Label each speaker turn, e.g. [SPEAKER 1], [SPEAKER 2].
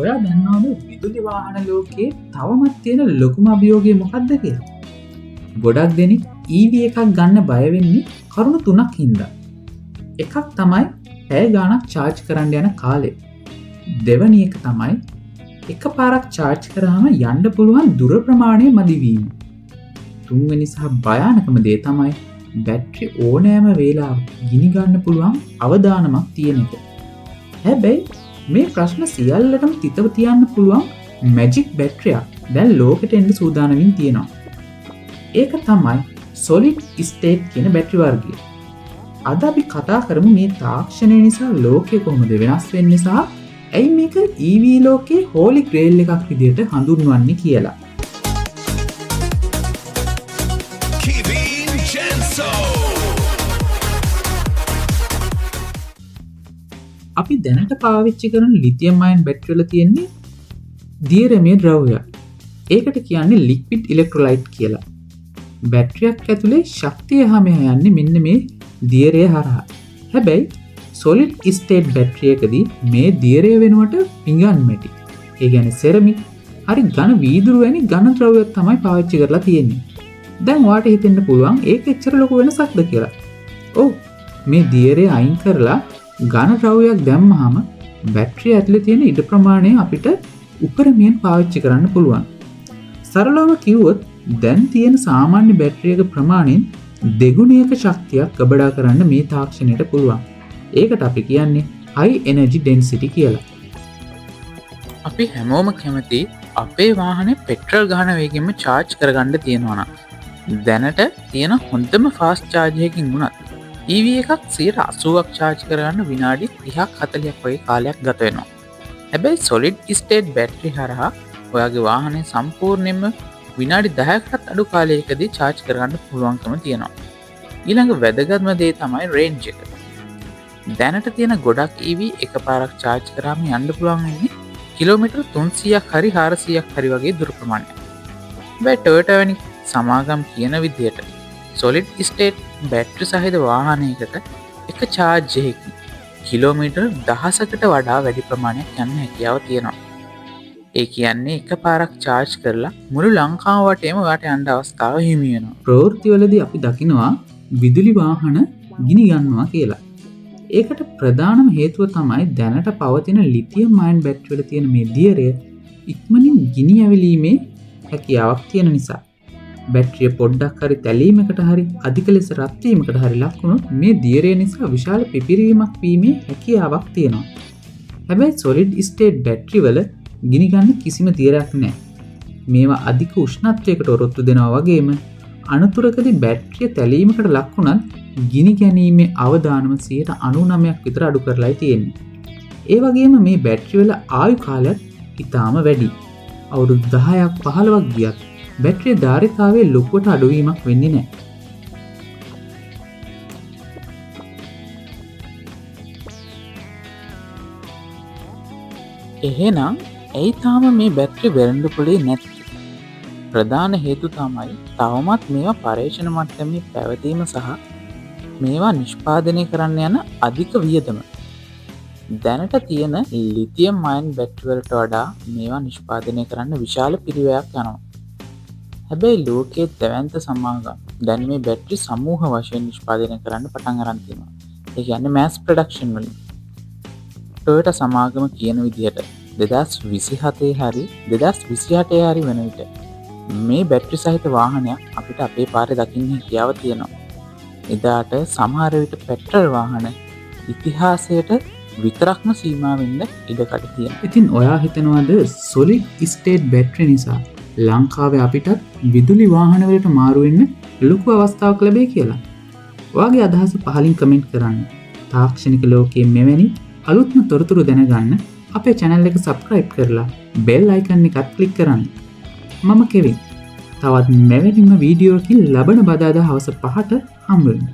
[SPEAKER 1] ඔයා දන්නවද විදුලි වාහන ලෝකයේ තවමත් තියෙන ලොකුම අභියෝගය මොකක්ද කියලා? ගොඩක් දෙනෙක් EV එකක් ගන්න බය වෙන්නේ කරුණු තුනක් හින්දා. එකක් තමයි පැය ගාණක් චාර්ජ් කරන්න යන කාලය. දෙවැනි එක තමයි එකපාරක් චාර්ජ් කරාම යන්න පුළුවන් දුර ප්‍රමාණය මදි වීම. තුන්වෙනි සහ භයානකම දේ තමයි බැටරි ඕනෑම වේලාවක ගිනි ගන්න පුළුවන් අවදානමක් තියෙන එක. හැබැයි මේ ප්‍රශ්න සියල්ලටම තිතව තියන්න පුළුවන් මැජික් බැටරියක් දැන් ලෝකෙට එන්න සූදානමින් තියෙනවා. ඒක තමයි සොලිඩ් ස්ටේට් කියන බැටරි වර්ගය. අද අපි කතා කරමු මේ තාක්ෂණය නිසා ලෝකය කොහොමද වෙනස් වෙන්නේ සහ ඇයි මේක EV ලෝකයේ හෝලි ග්‍රේල් එකක් විදිහට හඳුන්වන්නේ කියලා.
[SPEAKER 2] Kevin Jenso.
[SPEAKER 1] අපි දැනට පාවිච්චි කරන ලිතියම් අයන් බැටරි වල තියෙන්නේ දියරමය ද්‍රව්‍යයක්. ඒකට කියන්නේ ලික්විඩ් ඉලෙක්ට්‍රොලයිට් කියලා. බැටරියක් ඇතුලේ ශක්තිය එහා මෙහා යන්නේ මෙන්න මේ දියරය හරහා. හැබැයි සොලිඩ් ස්ටේට් බැටරි එකදී මේ දියරය වෙනුවට පිඟන් මැටි, ඒ කියන්නේ සෙරමික් හරි ඝන වීදුරු වැනි ඝන ද්‍රව්‍යයක් තමයි පාවිච්චි කරලා තියෙන්නේ. දැන් ඔයාට හිතෙන්න පුළුවන් ඒක එච්චර ලොකු වෙනසක්ද කියලා. ඔව්, මේ දියරය අයින් කරලා ඝන ද්‍රව්‍යයක් දැම්මහම බැටරිය ඇතුලේ තියෙන ඉඩ ප්‍රමාණය අපිට උපරිමයෙන් පාවිච්චි කරන්න පුළුවන්. සරලවම කිව්වොත් දැන් තියෙන සාමාන්‍ය බැටරියක ප්‍රමාණයෙන් දෙගුණයක ශක්තියක් ගබඩා කරන්න මේ තාක්ෂණයට පුළුවන්. ඒකට අපි කියන්නේ high energy density කියලා.
[SPEAKER 3] අපි හැමෝම කැමති අපේ වාහනේ පෙට්‍රල් ගහන වේගෙන්ම චාර්ජ් කරගන්න තියෙනවා නම්. දැනට තියෙන හොඳම ෆාස්ට් චාර්ජ් එකකින් වුණත් EV එකක් 80% චාර්ජ් කරගන්න විනාඩි 30ක් 40ක් වගේ කාලයක් ගත වෙනවා. හැබැයි සොලිඩ් ස්ටේට් බැටරි හරහා ඔයාගේ වාහනේ සම්පූර්ණයෙන්ම විනාඩි 10කටත් අඩු කාලයකදී චාර්ජ් කරගන්න පුළුවන්කම තියෙනවා. ඊළඟ වැදගත්ම දේ තමයි රේන්ජ් එක. දැනට තියෙන ගොඩක් EV එකපාරක් චාර්ජ් කරාම යන්න පුළුවන් වෙන්නේ කිලෝමීටර් 300ක් හරි 400ක් හරි වගේ දුර ප්‍රමාණයක්. හැබැයි ටොයෝටා වැනි සමාගම් කියන විදිහට සොලිඩ් ස්ටේට් බැටරි සහිත වාහනයකට එක චාර්ජ් එකකින් කිලෝමීටර් 1000කට වඩා වැඩි ප්‍රමාණයක් යන්න හැකියාව තියෙනවා. ඒ කියන්නේ එකපාරක් චාර්ජ් කරලා මුළු ලංකාව වටේම ඔයාට යන්න අවස්ථාව හිමි වෙනවා.
[SPEAKER 1] ප්‍රවෘත්තිවලදී අපි දකිනවා විදුලි වාහන ගිනි ගන්නවා කියලා. ඒකට ප්‍රධානම හේතුව තමයි දැනට පවතින ලිතියම් අයන් බැටරි වල තියෙන මේ දියරය ඉක්මනින් ගිනි ඇවිලීමේ හැකියාවක් තියෙන නිසා. බැටරිය පොඩ්ඩක් හරි තැලීමකට හරි අධික ලෙස රත් වීමකට හරි ලක් වුණොත් මේ දියරය නිසා විශාල පිපිරීමක් වීමේ හැකියාවක් තියෙනවා. හැබැයි සොලිඩ් ස්ටේට් බැටරි වල ගිනි ගන්න කිසිම දියරයක් නෑ. මේවා අධික උෂ්ණත්වයකට ඔරොත්තු දෙනවා වගේම අනතුරකදී බැටරිය තැලීමකට ලක් වුණත් ගිනි ගැනීමේ අවදානම 99% විතර අඩු කරලායි තියෙන්නේ. ඒ වගේම මේ බැටරි වල ආයු කාලයත් ඉතාම වැඩි. අවුරුදු 10ක් 15ක් ගියත් බැටරිය ධාරිතාවයේ ලොකුවට අඩුවීමක් වෙන්නේ නෑ.
[SPEAKER 3] එහෙනම් ඇයි තාම මේ බැටරි වෙළඳ පොලේ නැත්තේ? ප්‍රධාන හේතු තමයි තවමත් මේවා පර්යේෂණ මට්ටමේ පැවතීම සහ මේවා නිෂ්පාදනය කරන්න යන අධික වියදම. දැනට තියෙන ලිතියම් අයන් බැටරි වලට වඩා මේවා නිෂ්පාදනය කරන්න විශාල පිරිවැයක් යනවා. හැබැයි ලෝකයේ දැවැන්ත සමාගම් දැන් මේ බැටරි සමූහ වශයෙන් නිෂ්පාදනය කරන්න පටන් අරන් තියෙනවා. ඒ කියන්නේ මෑස් ප්‍රොඩක්ෂන් වලින්. ටොයෝටා සමාගම කියන විදිහට 2027 හරි 2028 හරි වෙන විට මේ බැටරි සහිත වාහනයක් අපිට අපේ පාරේ දකින්න හැකියාව තියෙනවා. එදාට සමහර විට පෙට්‍රල් වාහන ඉතිහාසයට විතරක්ම සීමා වෙන්න ඉඩකඩ තියෙනවා.
[SPEAKER 1] ඉතින් ඔයා හිතනවාද සොලිඩ් ස්ටේට් බැටරි නිසා ලංකාවේ අපිටත් විදුලි වාහන වලට මාරු වෙන්න ලොකු අවස්ථාවක් ලැබෙයි කියලා? ඔයාගේ අදහස පහලින් කමෙන්ට් කරන්න. තාක්ෂණික ලෝකයේ මෙවැනි අලුත්ම තොරතුරු දැනගන්න අපේ channel එක subscribe කරලා bell icon එකත් click කරන්න. මම කෙවින්. තවත් මෙවැනිම වීඩියෝකින් ලබන බදාදා හවස 5ට හම්බ වෙමු.